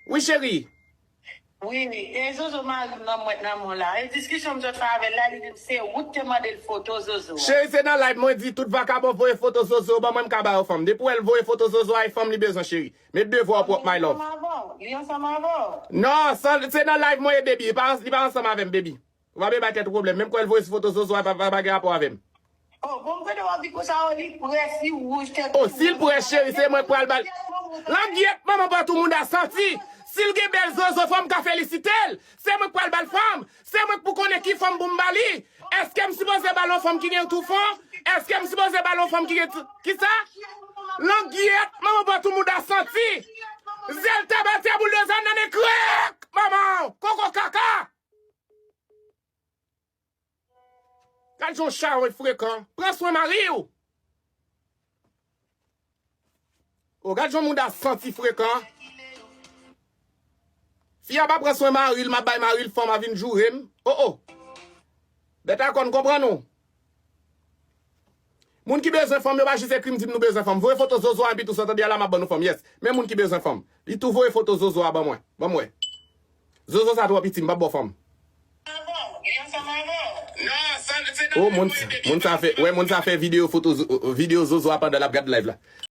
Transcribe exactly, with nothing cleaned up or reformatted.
Wi, cheri. Wi, e Zozo mari m nan mwen nan mwen la. E diskisyon m sot fè avè l la, li di m se ou k te mande l foto Zozo a. Cheri, se nan live mwen di tout vakabon voye foto Zozo ban mwen, m ka ba yo fanm. Depi w wè l voye foto Zozo a, e fanm li bezwen, cheri. Met devwa w pwòp, my love. Li ansanm avè w. Li ansanm avè w. Non, se nan live mwen ye, baby. Li pa, li pa ansanm avè m, baby. Ou pa bezwen bay tèt ou pwoblèm. Menm kwè l voye sou foto Zozo a, pa, pa, pa gen rapò avè m. Oh, bon, m tande w ap di konsa, oh, li près, li wouj, tèt li wouj. Oh, si l près, cheri, se mwen k pral ba l. Langyèt, manman pòt ou mouda santi. Si l gen bèl zozo, fò m ka felisite l. Se mwen k pral ba l fanm. Se mwen k pou konnen ki fanm pou m ba li. Èske m sipoze ba l yon fanm ki gen tou fon? Èske m sipoze ba l yon fanm ki gen tou, kisa? Langyèt, manman pòt ou mouda santi. Zèl tabati a bouldoza nan men krèk, manman, koko kaka. Gad jan w chawony frekan. Pran swen mari w. Oh, gad jan mouda santi frekan. Fi a pa pran swen mari l, m ap bay mari l fanm a vin joure m. Oh, oh. Bèt a kòn konprann ou. Moun ki bezwen fanm, yo pa jis ekri m, di m nou bezwen fanm. Voye foto zozo a, epi tou sa tande a la, m ap ban nou fanm, yes. Men moun ki bezwen fanm. Li tou voye foto zozo a ban mwen. Ban m wè. Zozo sa twò piti, m p ap ba w fanm. Oh, moun, moun sa fè, wè, moun sa fè videyo foto zo-, videyo zozo a pandan l ap gad live la.